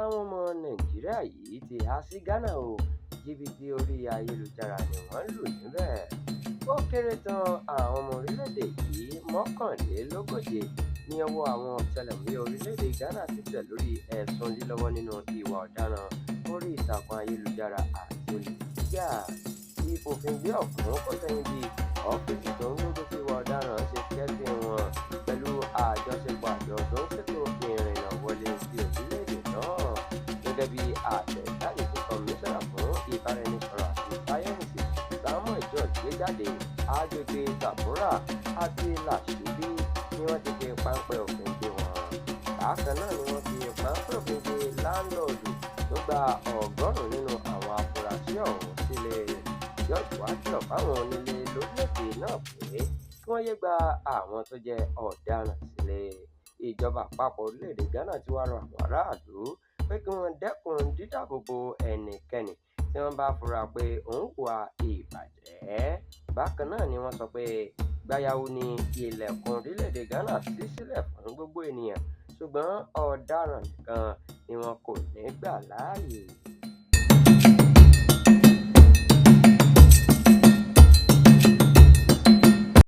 Àwọn ọmọ Nàìjíríà yìí ti há sí Ghana o, jìbìtì orí ayélujára ni wọ́n lù níbẹ̀. Ó kéré tán, àwọn ọmọ orílẹ̀-èdè yìí 41 ní ọwọ́ àwọn ọ̀tẹlẹ̀múyẹ́ orílẹ̀-èdè Ghana ti tẹ̀ lórí ẹ̀sùn lílọ́wọ́ nínú ìwà ọ̀daràn orí ìtàkùn ayélujára àti olè jíjà. Ìfòfingbé ọ̀hún kò ṣẹ̀yìn bí ọ́fíìsì tó ń gbógun ti ìwà ọ̀daràn ṣe kẹ́ẹ́fín wọn pẹ̀lú àjọṣepọ̀ àjọ tó ń ṣètò ìrìnnà wọlé sí orílẹ̀-èdè náà. Gẹ́gẹ́ bí àtẹ̀jáde tí Kọmíṣánná fún Ìbáraẹnisọ̀rọ̀ àti Sáyẹ́ǹsì Samuel George gbé jáde, agbègbè Tabora àti Lashibi ni wọ́n ti fi páńpẹ́ òfin gbé wọn. Bákan náà ni wọ́n fi páńpẹ́ òfin gbé láńlọ́ọ̀dù tó gba 100 nínú àwọn afurasí ọ̀hún sílé. George wá kìlọ̀ fáwọn onílé lórílẹ̀-èdè náà pé kí wọ́n yéé gba àwọn tó jẹ́ ọ̀daràn sílé. Ìjọba àpapọ̀ orílẹ̀-èdè Ghana ti wá rọ àwọn aráàlú pé kí wọ́n dẹ́kun dídáàbòbò ẹnikẹ́ni tí wọ́n bá fura pé ó ń hùwà ìbàjẹ́. Bákan náà ni wọ́n sọ pé gbáyàwó ni ilẹ̀kùn orílẹ̀-èdè Ghana ṣí sílẹ̀ fún gbogbo ènìyàn, ṣùgbọ́n ọ̀daràn nìkan ni wọn kò ní gbà láàyè.